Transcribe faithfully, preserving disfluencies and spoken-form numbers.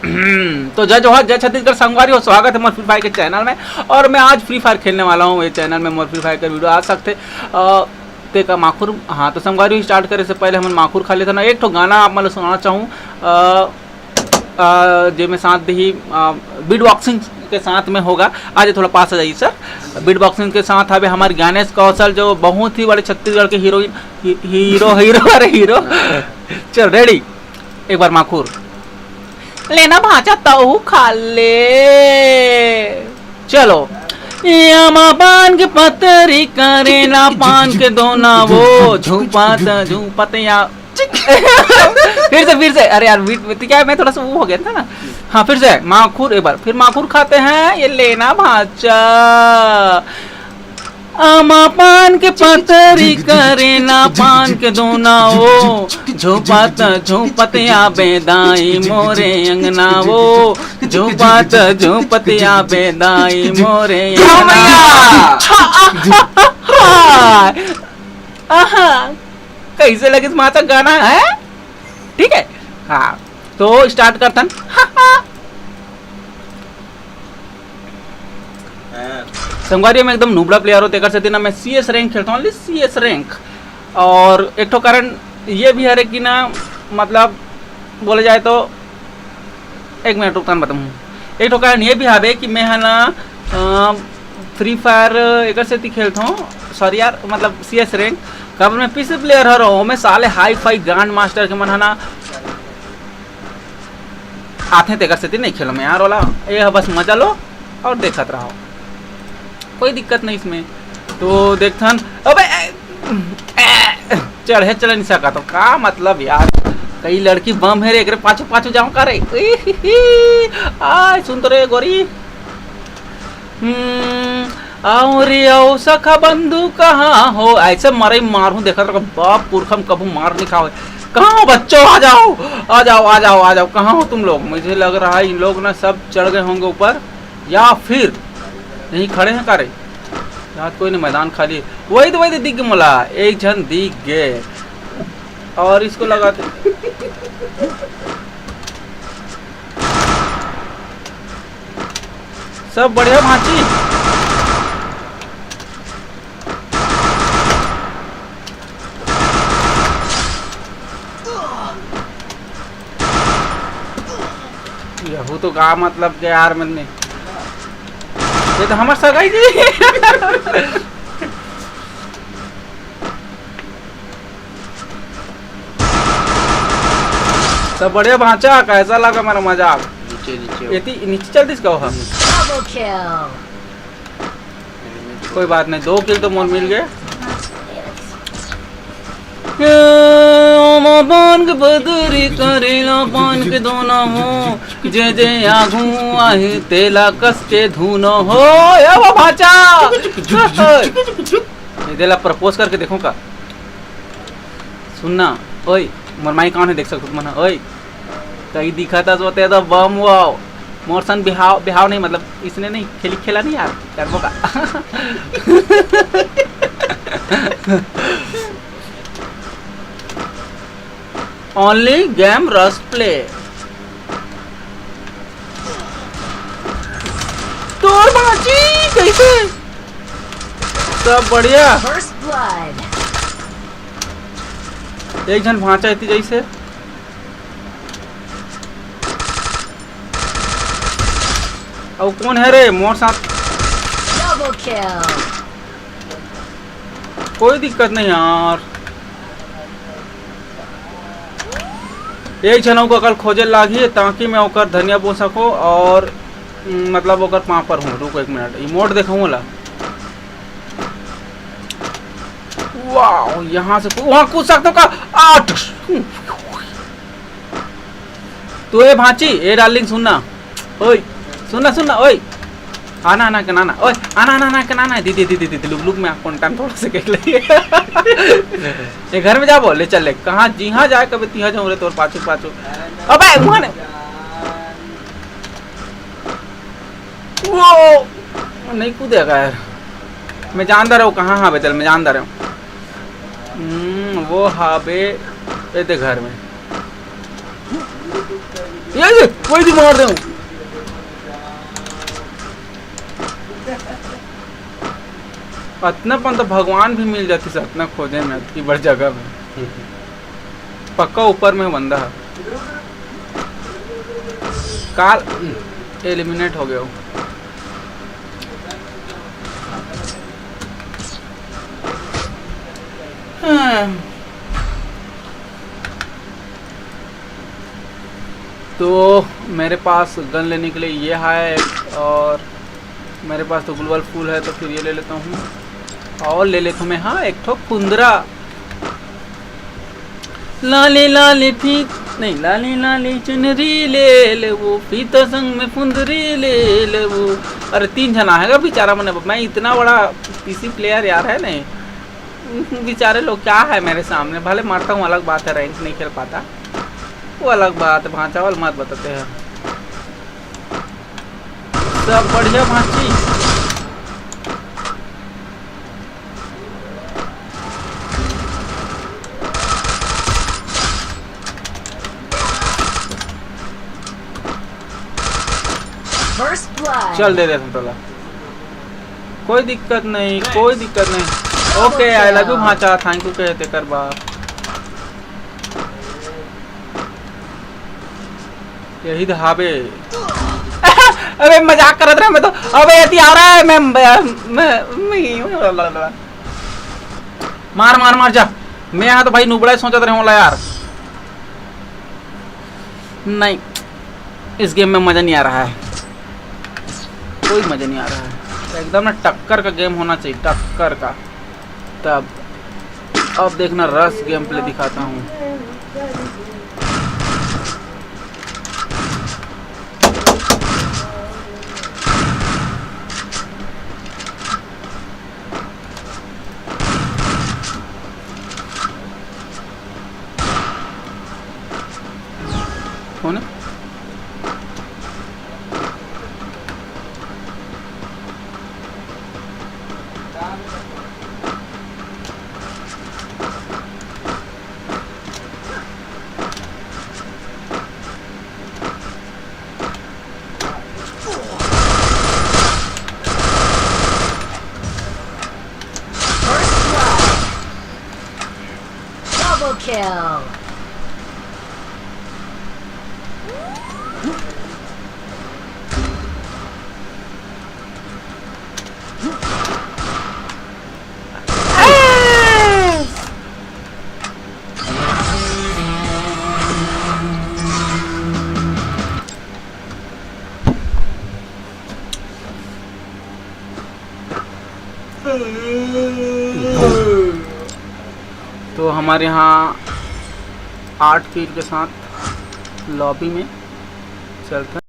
तो जय जोहार, जय छत्तीसगढ़ संगवारी हो, स्वागत है मोर फ्री फायर के चैनल में। और मैं आज फ्री फायर खेलने वाला हूँ। ये चैनल में मोर फ्री फायर के वीडियो आ सकथे। अ, तेका माखुर, हाँ, तो संगवारी हो, स्टार्ट करे से पहले हमन माखुर खा लेथन। एक ठो गाना आप मन ल सुनाना चाहूँ, अ, अ, जेमे साथ ही, अ, बीट बॉक्सिंग के साथ में होगा। आज थोड़ा पास आ जाइए सर। बीट बॉक्सिंग के साथ हवे हमारे ज्ञानेश कौशल, जो बहुत ही बड़े छत्तीसगढ़ के हीरोइन, ही-, हीरो, हीरो, अरे हीरो। चल, रेडी, एक बार माखुर। लेना भांचा तहू खा ले। चलो। यामा पान के पतरी करे ना पान के दोना वो झूपत झूपत या। फिर से, फिर से। अरे यार, बीट में तो क्या है, मैं थोड़ा सा वो हो गया था ना। हाँ, फिर से माखुर एक बार, फिर माखुर खाते हैं, ये लेना भांचा। आमा पान के पतरी करे ना पान के दोना ओ, झोपत झोपत आबे दाई मोरे अंगना ओ, झोपत झोपत आबे दाई मोरे अंगना। हाँ, आहा, कैसे लगिस माता गाना है? ठीक है, हाँ, तो स्टार्ट करथन। संगवारी, मैं एकदम नुबड़ा प्लेयर हूँ, तेकर सेती ना मैं सीएस रैंक खेलता हूँ, ओनली सीएस रैंक। और एक ठो कारण ये भी हरे कि ना, मतलब, बोले जाए तो, एक मिनट रुकता, बताऊँ। एक ठो कारण ये भी हवे कि मैं है ना, फ्री फायर एकर सेती खेलता हूँ, सॉरी यार, मतलब सीएस रैंक। काबर मैं पीसी प्लेयर हर हूँ, मैं साले हाई फाई ग्रैंड मास्टर के मन है ना आथे, तेकर सेती नहीं खेलो मैं यार वाला। ये ह बस मजा लो और देखत रहो, कोई दिक्कत नहीं इसमें। तो देखथन, अबे, ए, ए, चढ़े चढ़े नहीं सकत हो, का मतलब यार? कई लड़की बम है रे, एकरे पाछू पाछू जाऊं का रे? आ, सुन तो रे गोरी। हम्म, आओ रे आओ सखा बंधु कहाँ हो? ऐसे मरे मारू, देखत रहो बाप पुरखम कभू मार नहीं खाओ। कहाँ हो बच्चों? आ जाओ, आ जाओ, आ जाओ, आ जाओ। कहाँ हो तुम लोग? मुझे लग रहा है इन लोग ना सब चढ़ गए होंगे ऊपर, या फिर यहीं खड़े हैं का रे? यहाँ कोई नहीं, मैदान खाली है। वही तो, वही तो दिख गए मोला, एक झन दिख गए। और इसको लगाते। सब बढ़िया भांची। यहू तो का मतलब के यार, मन में ये तो हमर सगाई जी। सब बढ़िया भांचा, कैसा लगा मेरा मजाक? नीचे, नीचे। ये ती-, नीचे चल दिस का वहाँ? Double kill। कोई बात नहीं, दो किल तो मोर मिल गए। पान के बदरी करेला पान के दोना हो, जे जे आगू आहे तेला कस के धुनो हो। ए वो भाचा। ये देला प्रपोज करके देखो का। सुनना, ओए, मोर माई कौन है देख सकत मन, ओए। कई दिखत हस होते तो बम वाओ। मोर सन बिहाव, बिहाव नहीं, मतलब इसने नहीं खेली, खेला नहीं यार, करबो का। Only game rush play। तोर बाजी कैसे? सब बढ़िया। First blood। एक झन भांचा इतनी जैसे। अब कौन है रे मोर साथ? Double kill। कोई दिक्कत नहीं यार। एक झन अउ का कल खोजे लागही, ताकि मैं ओकर धनिया बो सको और, उम, मतलब ओकर पाँव पर हूँ। रुको एक मिनट, emote देखाऊँ ला। वाओ, यहाँ से कू-, वहाँ कूद सकते हो का? आठ। तो ए भांची, ए डार्लिंग, सुनना, ओए, सुनना, सुनना, ओए, आना, आना, के नाना, ओए, आना, आना, आना, के नाना, दीदी, दीदी, दीदी, लुक, लुक, मैं आपको टाइम थोड़ा से कह ले। ये घर में जाबो, ले चल, ले, कहाँ, जिहाँ जाए, कभी तिहाँ जाऊँ रे, तोर पाछू, पाछू। अबे, वहाँ ने। वो नहीं कूदेगा यार, मैं जानता रहूँ कहाँ हावे तेला, मैं जानता रहूँ। हम्म, वो हावे ए दे घर में। ये, ये, वही तो मार दे हूँ। अतना पन तो भगवान भी मिल जाती, अतना खोजे में अतकी बड़ जगह में। पक्का ऊपर में बंदा है। काल एलिमिनेट हो गया वो। हाँ। तो मेरे पास गन लेने के लिए ये है, और मेरे पास तो ग्लूवाल फुल है, तो फिर ये ले लेता हूँ। और ले लेता हूँ मैं, हाँ, एक ठो कुंदरा। लाले लाले फीत नहीं, लाले लाले चुनरी ले ले वो, फीता संग में फुंदरी ले ले वो। अरे, तीन जना है बेचारा मन, मैं इतना बड़ा पीसी प्लेयर यार है नहीं। बेचारे लोग क्या है मेरे सामने, भले मरता हूँ, अलग बात है, रैंक नहीं खेल पाता, वो अलग बात है, भांचा वाल मत बताते हैं। सब बढ़िया भांची। First blood. चल दे दे संतोला, कोई दिक्कत नहीं, कोई दिक्कत नहीं। ओके, आई लव यू भांचा, थैंक यू कहे तेकर बा। यही तो हावे। अबे मजाक करत रहे मैं तो। अबे एती आ रहा है, मैं, मैं, मैं, मैं मार मार मार जा। मैं यहाँ तो भाई नुबड़ा ही सोचत रहे होला यार। नहीं, इस गेम में मज़ा नहीं आ रहा है, कोई मज़ा नहीं आ रहा है। एकदम ना टक्कर का गेम होना चाहिए, टक्कर का। तब अब देखना, रस गेम प्ले दिखाता हूँ। कौन है? First blood. Double kill. तो हमारे यहाँ आठ किल के साथ लॉबी में चलते हैं।